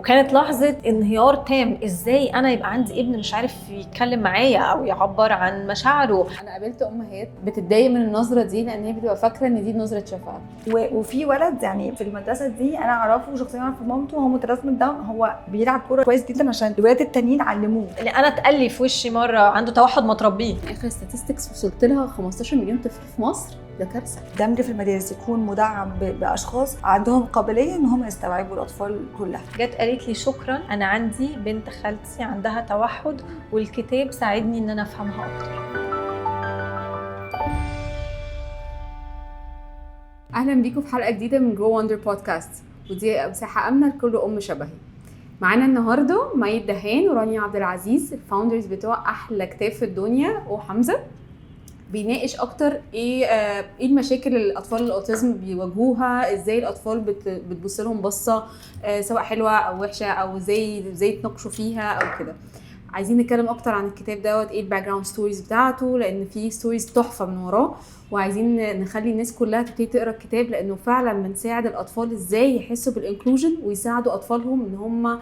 وكانت لحظة انهيار تام. ازاي انا يبقى عندي ابن مش عارف يتكلم معايا او يعبر عن مشاعره؟ انا قابلت امهات بتتضايق من النظرة دي لان هي بتبقى فاكره ان دي نظره شفقة. وفي ولد يعني في المدرسة دي انا اعرفه شخصيا، اعرف مامته، هو متلازمة داون، هو بيلعب كورة كويس جدا عشان الولاد التانيين علموه. انا اتقال لي في وشي مرة عنده توحد ما تربيه. اخر statistics وصلت لها 15 مليون طفل في مصر، ده كارثة. الدمج في المدارس يكون مدعم باشخاص عندهم قابلية ان هم يستوعبوا الاطفال كلها. جت قالت لي شكرا، انا عندي بنت خالتي عندها توحد والكتاب ساعدني ان انا افهمها اكتر. اهلا بيكم في حلقة جديدة من Grow Wonder Podcast، ودي مساحة امنه لكل ام شبهي. معانا النهارده مي الدهان ورانيا عبد العزيز، ال founders بتوع احلى كتاب في الدنيا، وحمزة بيناقش اكتر ايه المشاكل اللي الاطفال ال autism بيواجهوها، ازاي الاطفال بتبص لهم بصة سواء حلوة او وحشة، او ازاي يتناقشوا فيها او كده. عايزين نتكلم اكتر عن الكتاب دوت، ايه ال background stories بتاعته، لان في stories تحفة من وراه، وعايزين نخلي الناس كلها تبتدي تقرا الكتاب لانه فعلا بنساعد الاطفال ازاي يحسوا بال inclusion ويساعدوا اطفالهم ان هم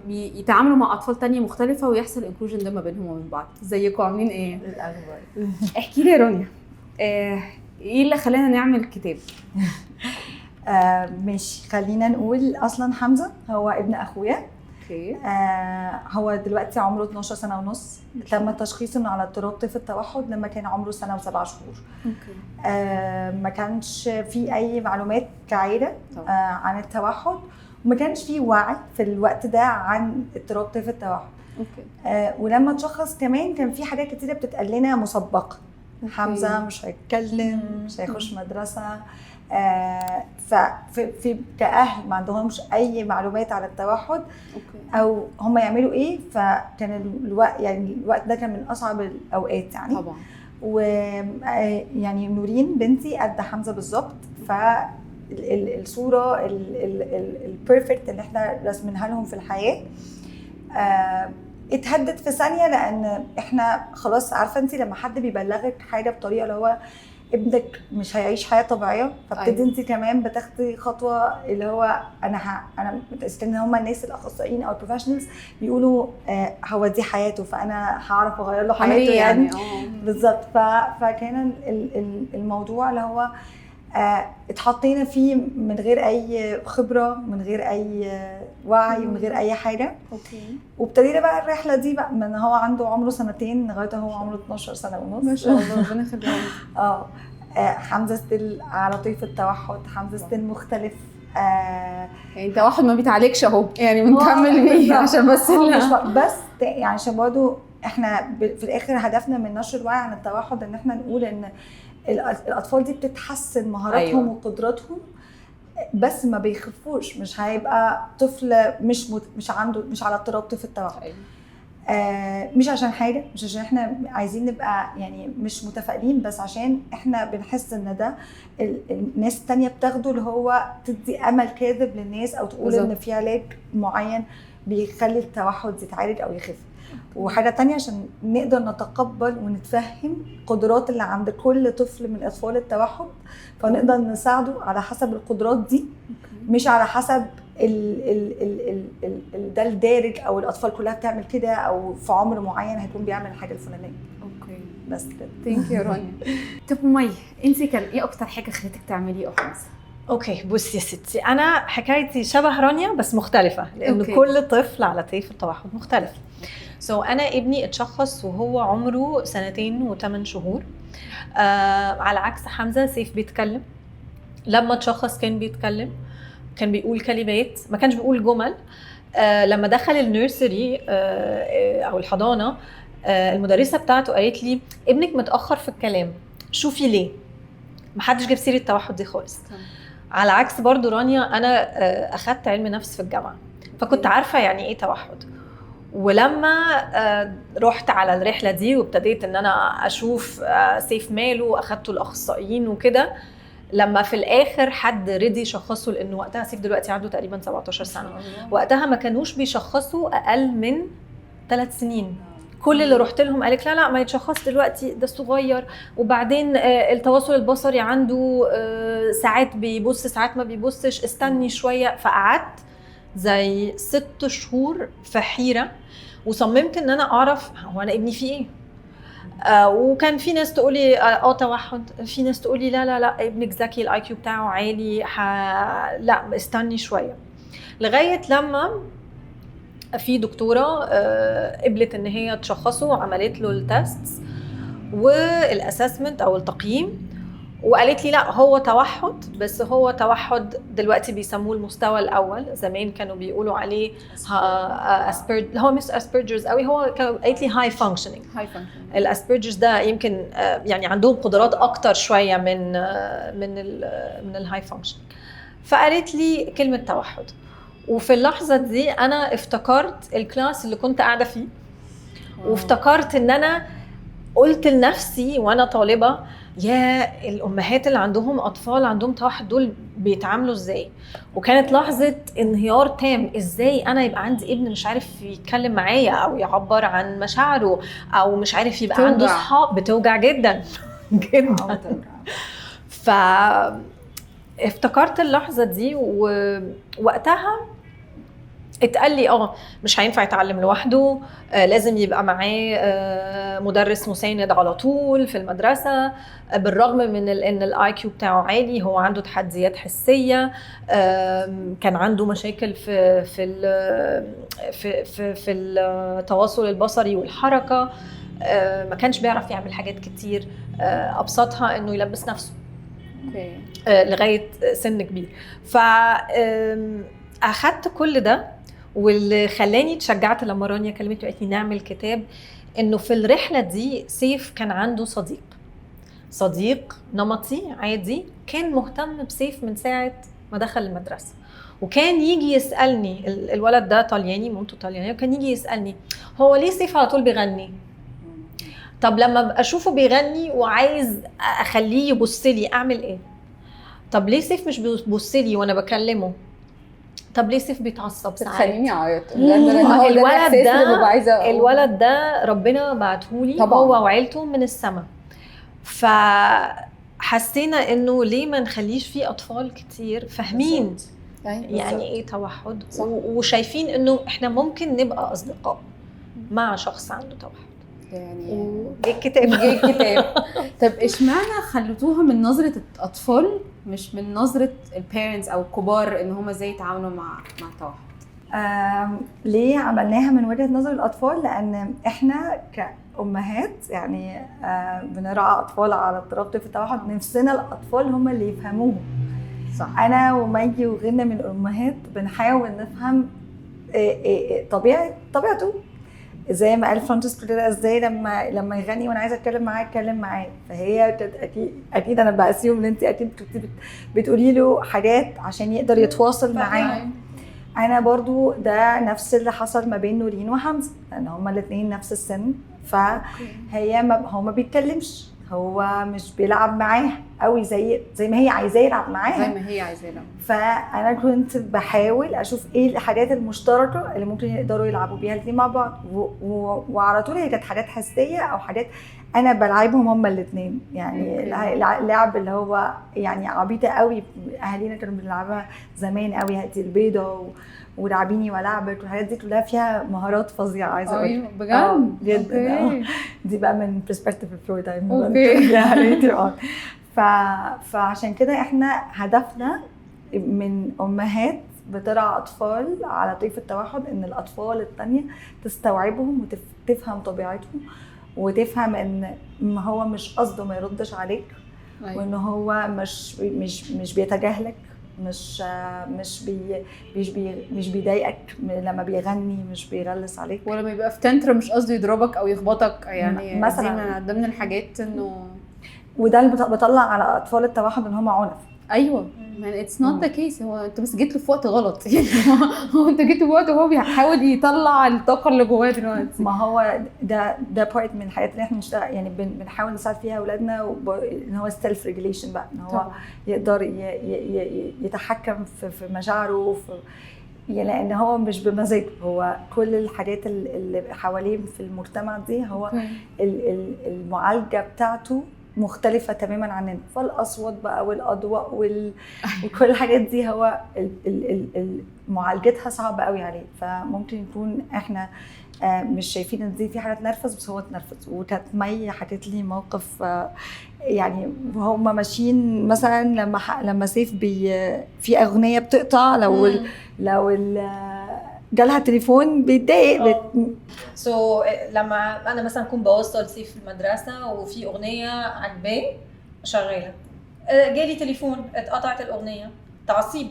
يتعاملوا مع اطفال تانية مختلفة ويحصل inclusion ده ما بينهم وبين بعض. ازيكم عاملين ايه؟ الاخبار احكي لي يا رانيا، ايه اللي خلانا نعمل الكتاب؟ ماشي، خلينا نقول اصلا حمزة هو ابن اخويا. هو دلوقتي عمره 12 سنة ونص. تم تشخيصه انه على اضطراب طيف التوحد لما كان عمره سنة و7 شهور. okay. ما كانش في اي معلومات كعيلة عن التوحد، وما كانش في وعي في الوقت ده عن اضطراب طيف التوحد. okay. ولما تشخص كمان كان في حاجات كتيرة بتتقال لنا مسبقة. حمزة مش هيتكلم، مش هيخش مدرسة. ففي كأهل ما عندهمش أي معلومات على التوحد. okay. أو هم يعملوا إيه. فكان الوقت، يعني الوقت ده كان من أصعب الأوقات يعني. طبعا. و يعني نورين بنتي قد حمزة بالظبط، فالصورة ال perfect اللي احنا رسمينها لهم في الحياة اتهدت في ثانية، لأن احنا خلاص عارفة انت لما حد بيبلغك حاجة بطريقة اللي هو ابنك مش هيعيش حياة طبيعية، فابتدي انت كمان بتاخدي خطوة اللي هو انا متأكدة ان هم الناس الاخصائيين او ال professionals بيقولوا هو دي حياته، فانا هعرف اغير له حياته يعني. بالظبط. فكان الموضوع اللي هو اتحطينا فيه من غير اي خبره، من غير اي وعي، من غير اي حاجة. okay. وابتدينا بقى الرحلة دي بقى من هو عنده عمره سنتين لغاية هو عمره 12 سنة ونص. ما شاء الله، ربنا يخليه. حمزة still على طيف التوحد، حمزة still مختلف. يعني التوحد ما بيتعالجش اهو، يعني بنكمل بيه عشان بس بس يعني عشان برضه احنا في الاخر هدفنا من نشر الوعي عن التوحد ان احنا نقول ان الاطفال دي بتتحسن مهاراتهم. أيوة. وقدراتهم، بس ما بيخفوش. مش هيبقى طفل مش عنده، مش على اضطراب طيف التوحد. أيوة. مش عشان حاجة، مش عشان احنا عايزين نبقى يعني مش متفائلين، بس عشان احنا بنحس ان ده الناس التانية بتاخده اللي هو تدي امل كاذب للناس، او تقول ان في علاج معين بيخلي التوحد يتعالج او يخف. وحاجة تانية عشان نقدر نتقبل ونتفهم قدرات اللي عند كل طفل من أطفال التوحد، فنقدر نساعده على حسب القدرات دي. مش على حسب ال ال ال ال ال ده الدارج او الأطفال كلها بتعمل كده، او في عمر معين هيكون بيعمل الحاجة الفلانية. okay، بس كده. thank you رانيا. طب مي، انت كان ايه اكتر حاجة خلتك تعملي حمزة؟ okay، بصي يا ستي، انا حكايتي شبه رانيا بس مختلفة، لان okay. كل طفل على طيف التوحد مختلف. انا ابني اتشخص وهو عمره 2 و8 شهور. على عكس حمزة، سيف بيتكلم. لما اتشخص كان بيتكلم، كان بيقول كلمات، ما كانش بيقول جمل. لما دخل ال nursery او الحضانة، المدرسة بتاعته قالت لي ابنك متاخر في الكلام، شوفي ليه. محدش جاب سيره التوحد دي خالص. على عكس برضو رانيا، انا اخدت علم نفس في الجامعة، فكنت عارفه يعني ايه توحد. ولما رحت على الرحلة دي وابتديت ان انا اشوف سيف ماله، اخدته الاخصائيين وكده، لما في الاخر حد رضي شخصه، لانه وقتها سيف دلوقتي عنده تقريبا 17 سنة، وقتها ما كانوش بيشخصوا اقل من 3 سنين. كل اللي رحت لهم قالك لا لا ما يتشخص دلوقتي، ده صغير، وبعدين التواصل البصري عنده ساعات بيبص ساعات ما بيبصش، استني شوية. فقعدت زي 6 شهور في حيره، وصممت ان انا اعرف هو انا ابني فيه ايه. وكان في ناس تقولي توحد، في ناس تقولي لا لا لا، ابنك ذكي، ال IQ بتاعه عالي، لا استني شويه، لغاية لما في دكتورة قبلت ان هي تشخصه وعملت له ال test وال assessment او التقييم، وقالت لي لا، هو توحد، بس هو توحد دلوقتي بيسموه المستوى الاول، زمان كانوا بيقولوا عليه هو مش Asperger's قوي، هو قالت لي high functioning. high function. ال Asperger's ده يمكن يعني عندهم قدرات اكتر شوية من ال high function. فقالت لي كلمة توحد، وفي اللحظة دي انا افتكرت ال class اللي كنت قاعدة فيه، وافتكرت ان انا قلت لنفسي وانا طالبه: يا الامهات اللي عندهم اطفال عندهم توحد دول بيتعاملوا ازاي؟ وكانت لحظة انهيار تام، ازاي انا يبقى عندي ابن مش عارف يتكلم معايا او يعبر عن مشاعره او مش عارف يبقى عنده بتوجع. اصحاب؟ بتوجع جدا جدا. ف افتكرت اللحظة دي، ووقتها اتقال لي مش هينفع يتعلم لوحده، لازم يبقى معاه مدرس مساند على طول في المدرسه، بالرغم من ان ال IQ بتاعه عالي، هو عنده تحديات حسيه، كان عنده مشاكل في التواصل البصري والحركه، ما كانش بيعرف يعمل حاجات كتير، ابسطها انه يلبس نفسه لغاية سن كبير. ف اخدت كل ده، واللي خلاني اتشجعت لما رانيا كلمتني وقالت لي نعمل كتاب، انه في الرحلة دي سيف كان عنده صديق، صديق نمطي عادي، كان مهتم بسيف من ساعة ما دخل المدرسه، وكان يجي يسالني، الولد ده طلياني، مامته طليانيه، وكان يجي يسالني: هو ليه سيف على طول بيغني؟ طب لما ابقى اشوفه بيغني وعايز اخليه يبص لي اعمل ايه؟ طب ليه سيف مش بيبص لي وانا بكلمه؟ طب ليه سيف بيتعصب ساعات؟ بتخليني اعيط بجد، لان هو ده الولد الاحساس اللي ده ببقى عايزه أقوله. الولد ده ربنا بعتهولي طبعاً. هو وعيلته من السماء. فحسينا انه ليه ما نخليش فيه اطفال كتير فاهمين يعني ايه توحد وشايفين انه احنا ممكن نبقى اصدقاء مع شخص عنده توحد. يعني وجه الكتاب. جه الكتاب. طب اشمعنى خليتوها من نظره الاطفال مش من نظره ال parents او الكبار، ان هم ازاي يتعاملوا مع التوحد؟ ليه عملناها من وجهة نظر الأطفال؟ لأن إحنا كأمهات يعني بنرعى أطفال على اضطراب طيف التوحد، نفسنا الأطفال هم اللي يفهموهم. أنا ومي وغيرنا من الأمهات بنحاول نفهم طبيعته، زي ما قال فرانسيسكو كده، ازاي لما يغني وانا عايزه اتكلم معاه اتكلم معاه. فهي كانت اكيد اكيد، انا ب assume ان انت اكيد كنت بتقولي له حاجات عشان يقدر يتواصل معاه. انا برضو ده نفس اللي حصل ما بين نورين وحمزه، لان هما الاثنين نفس السن، فهي ما هو ما بيتكلمش، هو مش بيلعب معاها قوي زي ما هي عايزاه يلعب معاها. زي ما هي عايزاه. فانا كنت بحاول اشوف ايه الحاجات المشتركة اللي ممكن يقدروا يلعبوا بيها الاثنين مع بعض، وعلى طول هي كانت حاجات حسية او حاجات انا بلعبهم هما الاثنين يعني. اللعب اللي هو يعني عبيطه قوي، اهالينا كانوا بنلعبها زمان قوي، هاتي البيضة ولعبيني ولعبك والحاجات دي كلها فيها مهارات فظيعه، عايزه اقول. ايوه، بجد؟ جدا. دي بقى من perspective فرويد. فعشان كده احنا هدفنا من امهات بترعى اطفال على طيف التوحد ان الاطفال التانية تستوعبهم وتفهم طبيعتهم وتفهم ان ما هو مش قصده ما يردش عليك، وان هو مش بيتجاهلك، مش بيضايقك لما بيغني، مش بيغلس عليك. ولما يبقى في tantrum مش قصده يضربك او يخبطك يعني. مثلاً. دي من ضمن الحاجات انه وده اللي بطلع على اطفال التوحد ان هم عنف. ايوه، ما it's not the case، هو انت بس جيت له في وقت غلط يعني، هو انت جيت له في وقت وهو بيحاول يطلع الطاقة اللي جواه دلوقتي. ما هو ده part من الحاجات اللي احنا بنشتغل يعني بنحاول نساعد فيها اولادنا، ان هو self regulation بقى، ان هو يقدر يتحكم في مشاعره، في يعني لان هو مش بمزاجه، هو كل الحاجات اللي حواليه في المجتمع دي هو المعالجة بتاعته. مختلفة تماما عننا، فالاصوات بقى والاضواء وكل الحاجات دي هو معالجتها صعبة قوي عليه. فممكن يكون احنا مش شايفين ان دي في حاجة تنرفز، بس هو اتنرفز. وكانت مي حكت لي موقف، يعني وهم ماشيين مثلا لما سيف في اغنية بتقطع، لو جالها تليفون بيتضايق. so لما انا مثلا اكون بوصل سيف في المدرسة وفي اغنية عجباه شغالة، جالي تليفون اتقطعت الاغنية، تعصيب،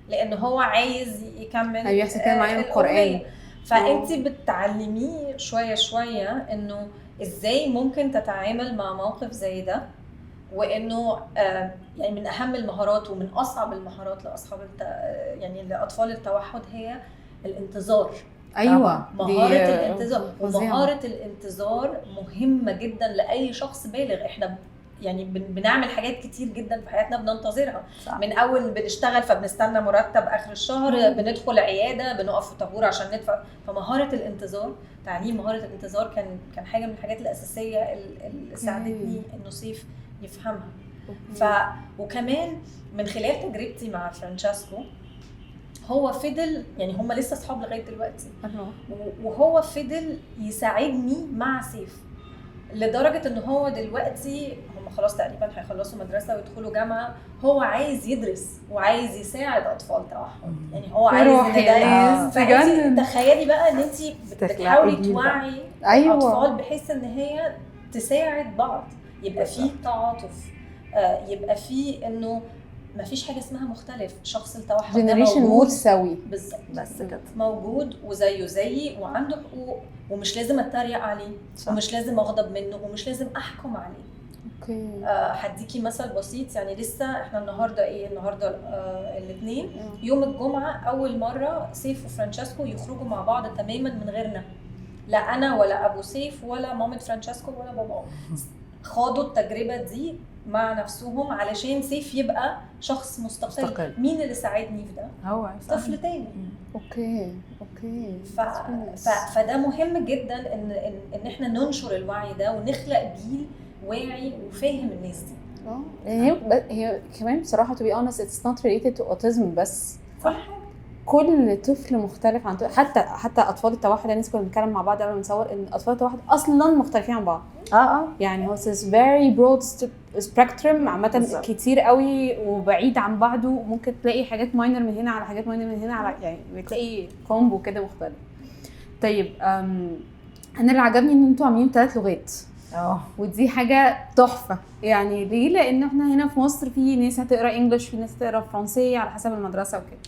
لان هو عايز يكمل. بيحصل كده معايا القران. فانت بتعلميه شوية شوية انه ازاي ممكن تتعامل مع موقف زي ده، وانه يعني من اهم المهارات ومن اصعب المهارات لاصحاب يعني لاطفال التوحد هي الانتظار. ايوه، مهارة الانتظار. ومهارة الانتظار مهمة جدا لاي شخص بالغ. احنا يعني بنعمل حاجات كتير جدا في حياتنا بننتظرها. صح. من اول بنشتغل فبنستنى مرتب اخر الشهر، بندخل عيادة، بنقف في طابور عشان ندفع. فمهاره الانتظار، تعليم مهارة الانتظار كان حاجة من الحاجات الاساسية اللي ساعدتني انه سيف يفهمها. وكمان من خلال تجربتي مع فرانشيسكو، هو فضل، يعني هم لسه اصحاب لغاية دلوقتي، وهو فضل يساعدني مع سيف لدرجة ان هو دلوقتي هم خلاص تقريبا هيخلصوا مدرسه ويدخلوا جامعه، هو عايز يدرس وعايز يساعد اطفال توحد. يعني هو عايز ان ده، تخيلي بقى ان انت بتحاولي توعي الاطفال بحيث ان هي تساعد بعض، يبقى فيه تعاطف، يبقى فيه انه ما فيش حاجة اسمها مختلف، شخص التوحد ده موجود سوي بالظبط، بس كده موجود وزيه زيي وعنده حقوق، ومش لازم اتريق عليه. صح. ومش لازم اغضب منه، ومش لازم احكم عليه. okay. هديكي مثل بسيط، يعني لسه احنا النهارده ايه، النهارده الاثنين، يوم الجمعة اول مرة سيف وفرانشيسكو يخرجوا مع بعض تماما من غيرنا، لا انا ولا ابو سيف ولا مامة فرانشيسكو ولا بابا، خاضوا التجربة دي مع نفسهم علشان سيف يبقى شخص مستقل. مين اللي ساعدني في ده؟ هو طفل تاني. okay okay. فده مهم جدا ان احنا ننشر الوعي ده ونخلق جيل واعي وفاهم الناس دي. هي كمان بصراحة to be honest it's not related to autism بس، صح، كل طفل مختلف عن حتى اطفال التوحد. الناس كنا بنتكلم مع بعض قبل ما نصور ان اطفال التوحد اصلا مختلفين عن بعض. يعني هو this very broad spectrum عامة كتير قوي وبعيد عن بعضه، وممكن تلاقي حاجات minor من هنا على حاجات minor من هنا على، يعني بتلاقي combo كده مختلف. طيب انا اللي عجبني ان انتوا عاملين 3 لغات. ودي حاجة تحفة. يعني ليه؟ لان احنا هنا في مصر في ناس هتقرا English، في ناس هتقرا فرنسي على حسب المدرسة وكده.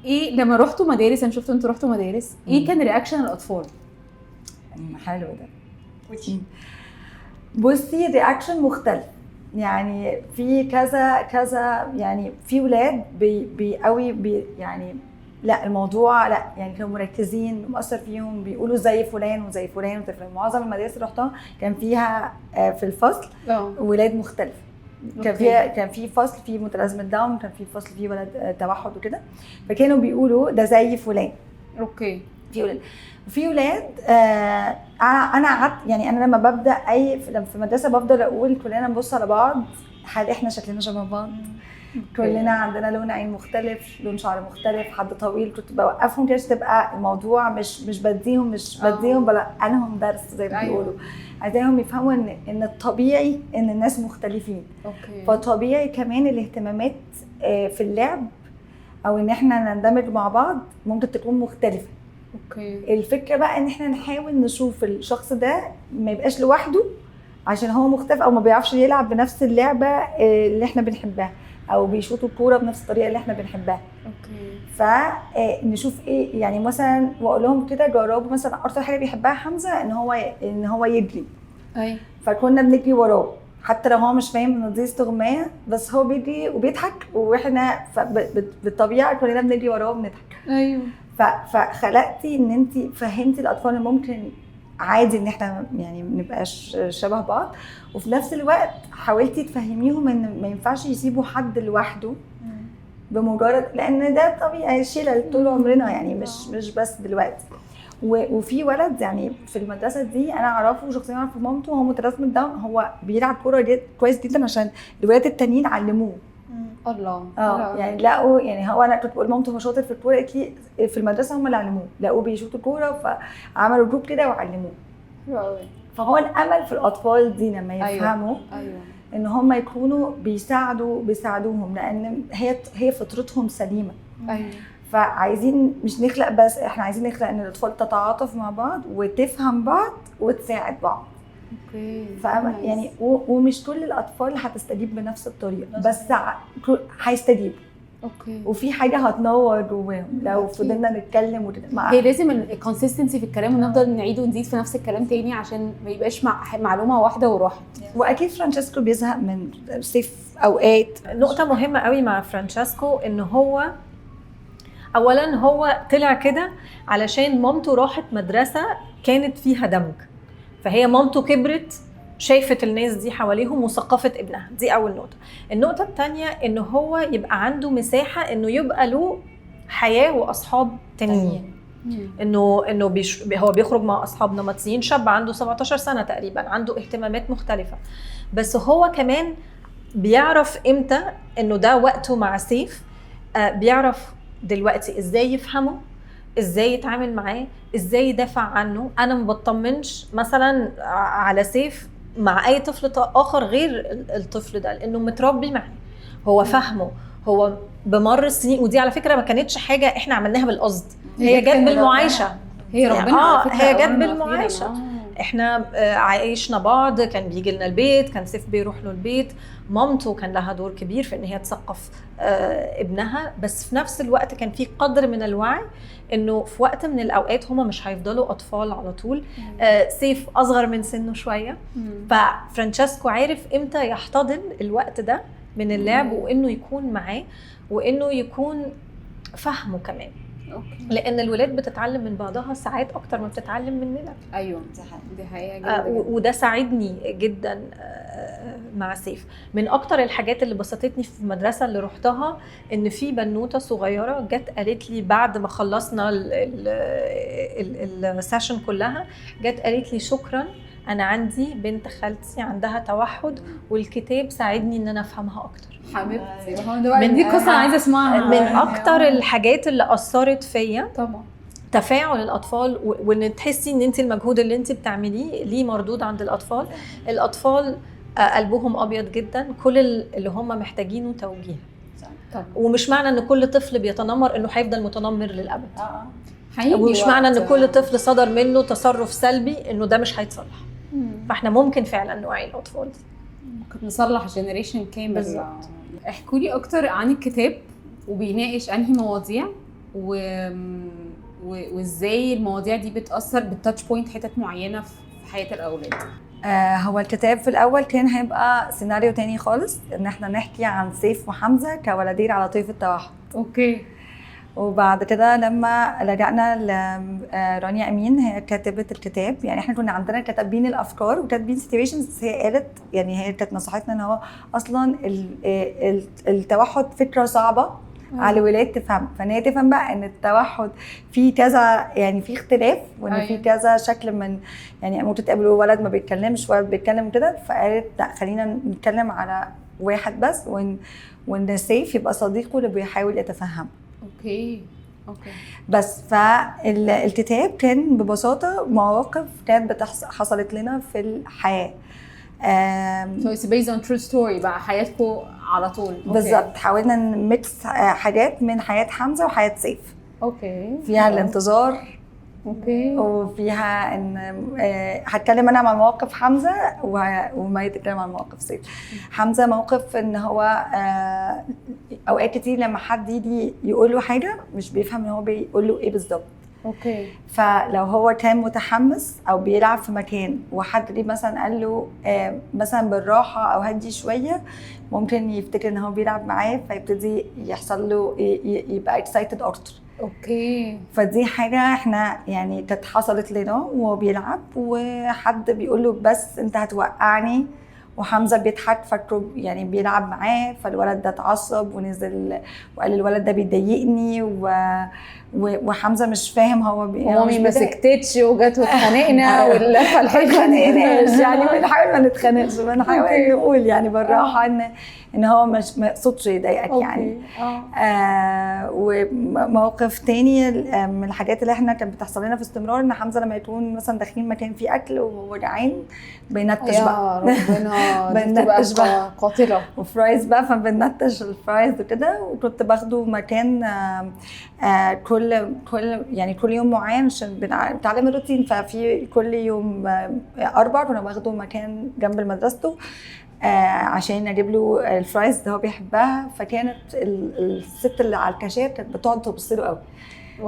ايه لما رحتوا مدارس، انا شفت انتوا رحتوا مدارس، ايه كان reaction الاطفال؟ حلو ده. بصي reaction مختلف، يعني في كذا كذا، يعني في ولاد بي قوي بي يعني لا الموضوع لا، يعني كانوا مركزين مؤثر فيهم، بيقولوا زي فلان وزي فلان وزي فلان. معظم المدارس اللي رحتها كان فيها في الفصل ولاد مختلفة. كان في فصل فيه متلازمة داون، كان في فصل فيه ولد توحد وكده، فكانوا بيقولوا ده زي فلان. okay. في ولاد، وفي ولاد انا قعدت، يعني انا لما ببدا اي في مدرسه بفضل اقول كلنا نبص على بعض، هل احنا شكلنا شبه بعض؟ كلنا عندنا لون عين مختلف، لون شعر مختلف، حد طويل. كنت بوقفهم كده تبقى الموضوع مش بديهم مش بديهم بلقنهم درس زي ما بيقولوا. عايزاهم يفهموا ان الطبيعي ان الناس مختلفين. okay. فطبيعي كمان الاهتمامات في اللعب او ان احنا نندمج مع بعض ممكن تكون مختلفة. okay. الفكرة بقى ان احنا نحاول نشوف الشخص ده ما يبقاش لوحده عشان هو مختلف او ما بيعرفش يلعب بنفس اللعبة اللي احنا بنحبها او بيشوطوا الكورة بنفس الطريقة اللي احنا بنحبها. okay. فنشوف ايه يعني مثلا، واقول لهم كده جربوا مثلا اكتر حاجة بيحبها حمزة ان هو يجري. اي. فكنا بنجري وراه حتى لو هو مش فاهم ان دي استغمايه، بس هو بيجري وبيضحك واحنا بالطبيعة كلنا بنجري وراه وبنضحك. ايوه. فخلقتي ان انت فهمتي الاطفال ان ممكن عادي ان احنا يعني ما نبقاش شبه بعض، وفي نفس الوقت حاولتي تفهميهم ان ما ينفعش يسيبوا حد لوحده بمجرد، لان ده طبيعي شلل طول عمرنا يعني، مش بس دلوقتي. وفي ولد يعني في المدرسة دي انا اعرفه شخصيا، اعرف مامته، هو متلازمة داون، هو بيلعب كورة كويس جدا عشان الولاد التانيين علموه. الله. يعني لقوا، يعني هو انا كنت بقول مامته هو شاطر في الكورة، قالت لي في المدرسة هم اللي علموه، لقوه بيشوط الكورة فعملوا group كده وعلموه. فهو الامل في الاطفال دي لما يفهموا أيوة. ان هم يكونوا بيساعدوهم، لان هي فطرتهم سليمة. ايوه. فعايزين مش نخلق بس، احنا عايزين نخلق ان الاطفال تتعاطف مع بعض وتفهم بعض وتساعد بعض. okay. يعني ومش كل الاطفال هتستجيب بنفس الطريقة، بس هيستجيبوا. okay. وفي حاجة هتنور جواهم لو فضلنا نتكلم مع هي لازم ال consistency في الكلام، ونفضل نعيد ونزيد في نفس الكلام تاني عشان ما يبقاش معلومة واحدة وراحت. واكيد فرانشيسكو بيزهق من سيف اوقات. نقطة مهمة قوي مع فرانشيسكو ان هو اولا هو طلع كده علشان مامته راحت مدرسه كانت فيها دمج، فهي مامته كبرت شافت الناس دي حواليهم وثقفت ابنها. دي اول نقطة. النقطة الثانية ان هو يبقى عنده مساحة انه يبقى له حياة واصحاب تانيين، انه هو بيخرج مع اصحاب نمطيين، شاب عنده 17 سنة تقريبا، عنده اهتمامات مختلفة، بس هو كمان بيعرف امتى انه ده وقته مع سيف. بيعرف دلوقتي ازاي يفهمه، ازاي يتعامل معاه، ازاي يدافع عنه. انا ما بطمنش مثلا على سيف مع اي طفل اخر غير الطفل ده، لانه متربي معاه، هو فاهمه، هو بمر السنين. ودي على فكرة ما كانتش حاجة احنا عملناها بالقصد، هي جت بالمعايشه. هي ربنا على فكرة هي جت بالمعايشه. احنا عايشنا بعض، كان بيجي لنا البيت، كان سيف بيروح له البيت، مامته كان لها دور كبير في ان هي تثقف ابنها، بس في نفس الوقت كان في قدر من الوعي انه في وقت من الاوقات هما مش هيفضلوا اطفال على طول. سيف اصغر من سنة شوية، ففرانشيسكو عارف امتى يحتضن الوقت ده من اللعب، وانه يكون معاه، وانه يكون فهمه كمان. okay. لان الولاد بتتعلم من بعضها ساعات اكتر ما بتتعلم مننا. ايوه دي حقيقة جدا. وده ساعدني جدا مع سيف. من اكتر الحاجات اللي بسطتني في المدرسة اللي رحتها ان في بنوته صغيرة جت قالت لي بعد ما خلصنا ال session كلها، جت قالت لي شكرا، انا عندي بنت خالتي عندها توحد والكتاب ساعدني ان انا افهمها اكتر. حبيبتي دي قصة انا عايزه اسمعها. من اكتر الحاجات اللي اثرت فيا طبعا تفاعل الاطفال، وان تحسي ان انت المجهود اللي انت بتعمليه ليه مردود عند الاطفال. الاطفال قلبهم ابيض جدا، كل اللي هم محتاجينه توجيه. طبعا. ومش معنى ان كل طفل بيتنمر انه هيفضل متنمر للابد. حقيقي. ومش معنى ان كل طفل صدر منه تصرف سلبي انه ده مش هيتصلح. فاحنا ممكن فعلا نوعي الاطفال دي، ممكن نصلح generation كامل. بالظبط. احكوا لي اكتر عن الكتاب، وبيناقش انهي مواضيع، وازاي المواضيع دي بتاثر بال touch point حتت معينة في حياة الاولاد. هو الكتاب في الاول كان هيبقى سيناريو تاني خالص، ان احنا نحكي عن سيف وحمزة كولدين على طيف التوحد. okay. وبعد كده لما لجأنا لرانيا امين، هي كاتبه الكتاب، يعني احنا كنا عندنا كاتبين الافكار وكاتبين situations، هي قالت يعني هي كانت نصحتنا ان هو اصلا التوحد فكرة صعبة على الولاد تفهم، فان هي تفهم بقى ان التوحد في كذا، يعني في اختلاف، وان في كذا شكل من، يعني ممكن تقابلوا ولد ما بيتكلمش، ولد بيتكلم كده. فقالت لا، خلينا نتكلم على واحد بس، وان سيف يبقى صديقه اللي بيحاول يتفهمه. okay. okay. بس فالكتاب كان ببساطة مواقف كانت حصلت لنا في الحياة. So it's based on true story بقى، حياتكم على طول. بالظبط. حاولنا ن mix حاجات من حياة حمزة وحياه سيف. okay. فيها الانتظار. okay. وفيها ان هتكلم انا عن مواقف حمزة وما يتكلم عن مواقف سيف. حمزة موقف ان هو اوقات كتير لما حد يجي يقول له حاجة مش بيفهم ان هو بيقول له ايه بالظبط. okay. فلو هو كان متحمس او بيلعب في مكان وحد ليه مثلا قال له مثلا بالراحة او هدي شوية، ممكن يفتكر ان هو بيلعب معاه، فيبتدي يحصل له يبقى excited اكتر. okay. فدي حاجة احنا يعني كانت حصلت لنا وهو بيلعب، وحد بيقول له بس انت هتوقعني، وحمزة بيضحك فاكره يعني بيلعب معاه، فالولد ده اتعصب ونزل وقال الولد ده بيضايقني وحمزة مش فاهم هو ومامي ما سكتتش وجت واتخانقنا واللفه الحلوة اتخانقناش يعني، بنحاول ما نتخانقش، بنحاول نقول يعني بالراحة ان هو مش ما يقصدش يضايقك يعني. وموقف تاني من الحاجات اللي احنا كانت بتحصل لنا في استمرار، ان حمزة لما يكون مثلا داخلين مكان فيه اكل وهو جعان بينتش بقى، يا ربنا بنتش بقى قاتله، و fries بقى، فبنتش ال fries وكده. وكنت باخده مكان كل يعني كل يوم معين عشان بنتعلم الروتين، ففي كل يوم 4 كنا باخده مكان جنب مدرسته عشان اجيب له ال fries اللي هو بيحبها. فكانت الست اللي على الكاشير كانت بتقعد تبص له قوي،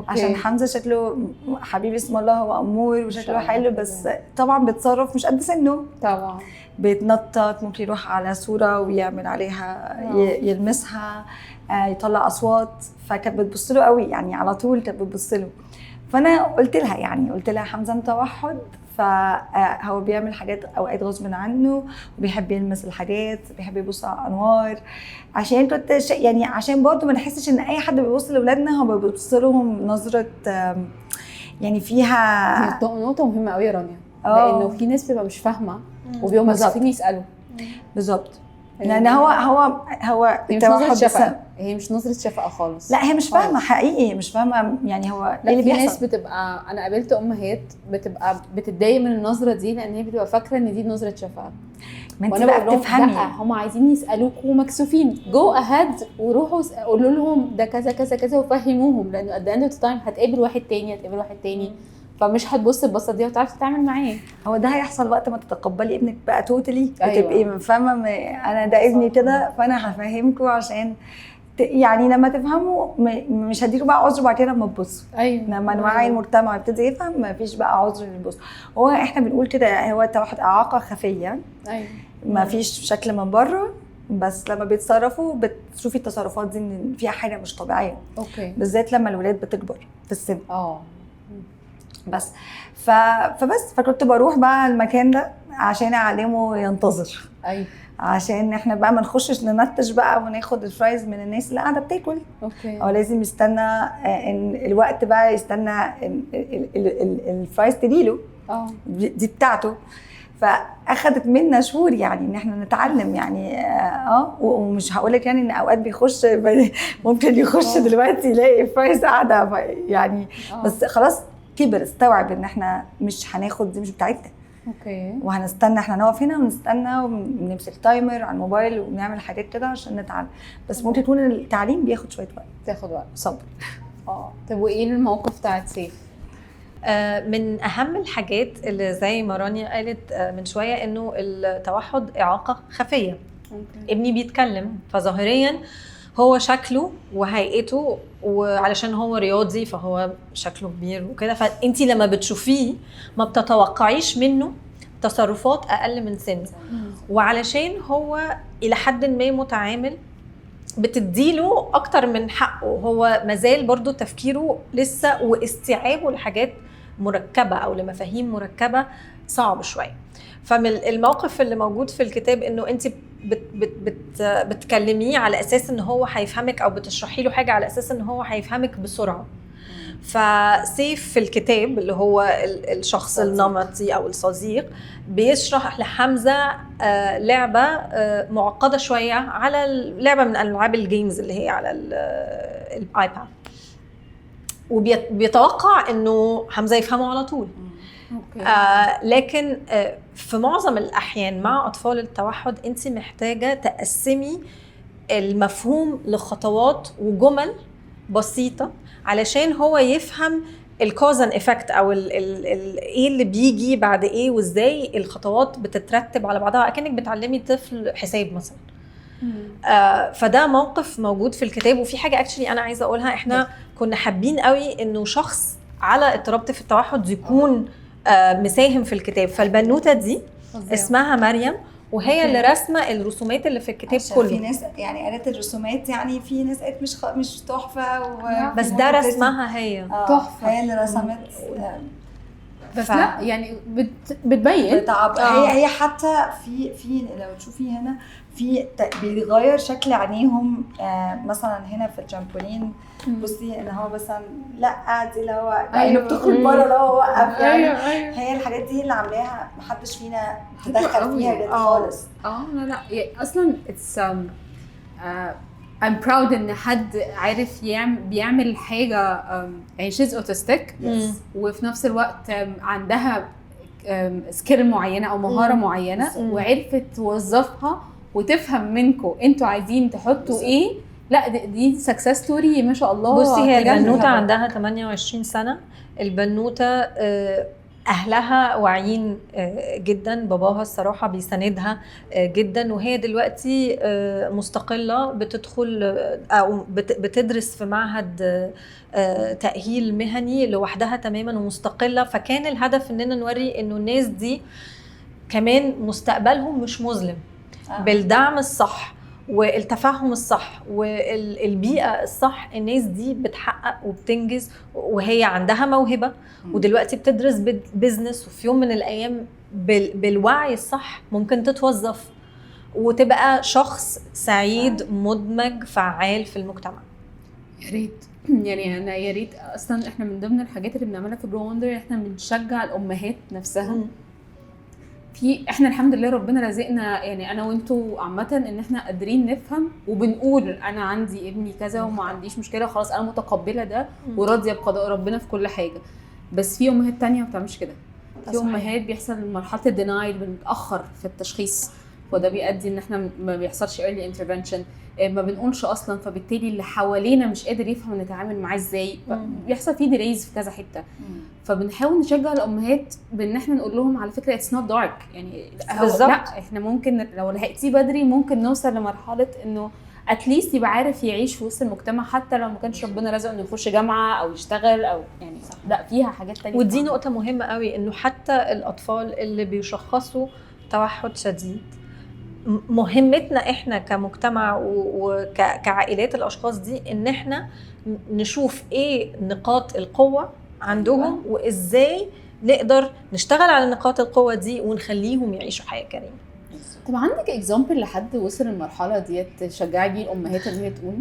عشان حمزة شكله حبيبي اسم الله هو امور وشكله حلو، بس طبعا بيتصرف مش قد سنة، طبعا بيتنطط، ممكن يروح على صوره ويعمل عليها يلمسها، يطلع اصوات. فكانت بتبص له قوي يعني، على طول كانت بتبص له. فانا قلت لها يعني، قلت لها حمزة متوحد، فهو بيعمل حاجات اوقات غصب عنه، وبيحب يلمس الحاجات، بيحب يبص على الانوار، عشان كنت يعني عشان برضه ما نحسش ان اي حد بيبص لاولادنا هو بيبص لهم نظره يعني فيها. نقطة مهمة قوي يا رانيا، لانه في ناس بتبقى مش فاهمه وبيبقوا مكسوفين يسالوا. بالظبط، لان هو هو هو التوحد هي مش نظره شفقة خالص، لا هي مش فاهمه حقيقي، مش فاهمه يعني هو ايه اللي بيحصل. في ناس بتبقى، انا قابلت امهات بتبقى بتتضايق من النظرة دي لان هي بتبقى فاكره ان دي نظره شفقة. ما انت بقى بتفهمي، هم عايزين يسالوك ومكسوفين، go ahead وروحوا قولوا لهم ده كذا كذا كذا وفهموهم، لانه at the end of the time هتقابل واحد تاني، هتقابل واحد تاني، فمش هتبص البصه دي وتعرف تتعامل معاه. هو ده هيحصل وقت ما تتقبلي ابنك بقى totally، وتبقي فاهمه انا ده ابني كده، فانا هفهمكم عشان يعني لما تفهموا مش هديكوا بقى عذر بعد كده لما تبصوا. ايوه، لما نوعي المجتمع يبتدي يفهم، مفيش بقى عذر اللي يبص. هو احنا بنقول كده، هو التوحد اعاقه خفيه، ايوه مفيش شكل من بره، بس لما بيتصرفوا بتشوفي التصرفات دي ان فيها حاجة مش طبيعية. okay، بالذات لما الولاد بتكبر في السن. بس فبس فكنت بروح بقى المكان ده عشان اعلمه ينتظر. ايوه، عشان احنا بقى ما نخشش ننتش بقى وناخد ال fries من الناس اللي قاعدة بتاكل. okay، هو لازم يستنى ان الوقت بقى، يستنى ال fries تجيله، دي بتاعته. فاخدت منا شهور يعني ان احنا نتعلم يعني. ومش هقول لك يعني ان اوقات بيخش، ممكن يخش دلوقتي يلاقي fries قاعدة يعني، بس خلاص كبر، استوعب ان احنا مش هناخد دي، مش بتاعتنا. okay، وهنستنى، احنا نقف هنا ونستنى ونمسك timer على الموبايل ونعمل حاجات كده عشان نتعلم. بس ممكن يكون التعليم بياخد شوية وقت، تاخد وقت، صبر. طب وايه الموقف بتاعت سيف؟ من اهم الحاجات اللي زي ما رانيا قالت من شوية، انه التوحد اعاقه خفيه. okay. ابني بيتكلم، فظاهريا هو شكله وهيئته، وعلشان هو رياضي فهو شكله كبير وكده، فانتي لما بتشوفيه ما بتتوقعيش منه تصرفات اقل من سنة. وعلشان هو الى حد ما متعامل، بتديله اكتر من حقه، هو مازال برضو تفكيره لسه واستيعابه لحاجات مركبة او لمفاهيم مركبة صعب شوية. فمن الموقف اللي موجود في الكتاب انه انت بت بت بت بتكلميه على اساس ان هو هيفهمك، او بتشرحي له حاجة على اساس ان هو هيفهمك بسرعة. فسيف في الكتاب اللي هو الشخص النمطي او الصديق بيشرح لحمزة لعبه معقدة شوية، على لعبه من العاب ال games اللي هي على ال iPad، وبيتوقع انه حمزة يفهمه على طول. okay. لكن في معظم الأحيان مع أطفال التوحد أنت محتاجة تقسمي المفهوم لخطوات وجمل بسيطة علشان هو يفهم ال cause and effect، أو ال ال ال إيه اللي بيجي بعد إيه، وإزاي الخطوات بتترتب على بعضها، أكنك بتعلمي طفل حساب مثلا. فده موقف موجود في الكتاب. وفي حاجة actually أنا عايزة أقولها، إحنا كنا حابين قوي إنه شخص على اضطراب في التوحد يكون مساهم في الكتاب. فالبنوته دي اسمها مريم، وهي اللي رسمه الرسومات اللي في الكتاب كله. في ناس يعني قالت الرسومات، يعني في ناس قالت مش تحفة بس ده رسمها هي تحفة، هي اللي رسمت. بس لا يعني بتبين بتعب. هي حتى في لو تشوفي هنا في بيغير شكل عينيهم. مثلا هنا في الترامبولين بصي ان هو مثلا لا دي اللي هو عينه بتخرج بره اللي هو وقف يعني. أيوة. هي الحاجات دي اللي عاملاها محدش فينا تدخل فيها خالص. لا لا يعني اصلا it's I'm proud ان حد عارف بيعمل حاجة يعني she's autistic وفي نفس الوقت عندها skill معينة او مهارة معينة وعرفت توظفها وتفهم منكم انتوا عايزين تحطوا ايه. لا دي success story ما شاء الله. بصي هي البنوته عندها 28 سنة. البنوته اهلها واعيين جدا، باباها الصراحة بيساندها جدا، وهي دلوقتي مستقلة، بتدخل او بتدرس في معهد تاهيل مهني لوحدها تماما ومستقله. فكان الهدف اننا نوري انه الناس دي كمان مستقبلهم مش مظلم. بالدعم الصح والتفهم الصح والبيئة الصح الناس دي بتحقق وبتنجز، وهي عندها موهبة ودلوقتي بتدرس business، وفي يوم من الأيام بالوعي الصح ممكن تتوظف وتبقى شخص سعيد مدمج فعال في المجتمع. يا ريت يعني أنا يا ريت أصلا إحنا من ضمن الحاجات اللي بنعملها في Grow Wonder إحنا بنشجع الأمهات نفسها. في احنا الحمد لله ربنا رزقنا يعني انا وانتوا عامة ان احنا قادرين نفهم وبنقول انا عندي ابني كذا وما عنديش مشكلة، خلاص انا متقبله ده وراضيه بقضاء ربنا في كل حاجة. بس في امهات تانية ما بتعملش كده. في امهات بيحصل مرحلة ال denial، بنتاخر في التشخيص، وده بيؤدي ان احنا ما بيحصلش early intervention، ما بنقولش اصلا، فبالتالي اللي حوالينا مش قادر يفهم نتعامل معاه ازاي، بيحصل فيه delays في كذا حتة. فبنحاول نشجع الامهات بان احنا نقول لهم على فكرة it's not dark يعني لا احنا ممكن لو لحقتيه بدري ممكن نوصل لمرحلة انه at least يبقى عارف يعيش في وسط المجتمع، حتى لو ما كانش ربنا رزقه انه يخش جامعه او يشتغل او يعني صح. لا فيها حاجات تانية. ودي نقطة مهمة قوي، انه حتى الاطفال اللي بيشخصوا توحد شديد، مهمتنا احنا كمجتمع وكعائلات الاشخاص دي ان احنا نشوف ايه نقاط القوة عندهم وازاي نقدر نشتغل على نقاط القوة دي ونخليهم يعيشوا حياة كريمة. طب عندك example لحد وصل المرحلة دي تشجعي بيه الامهات ان هي تقول؟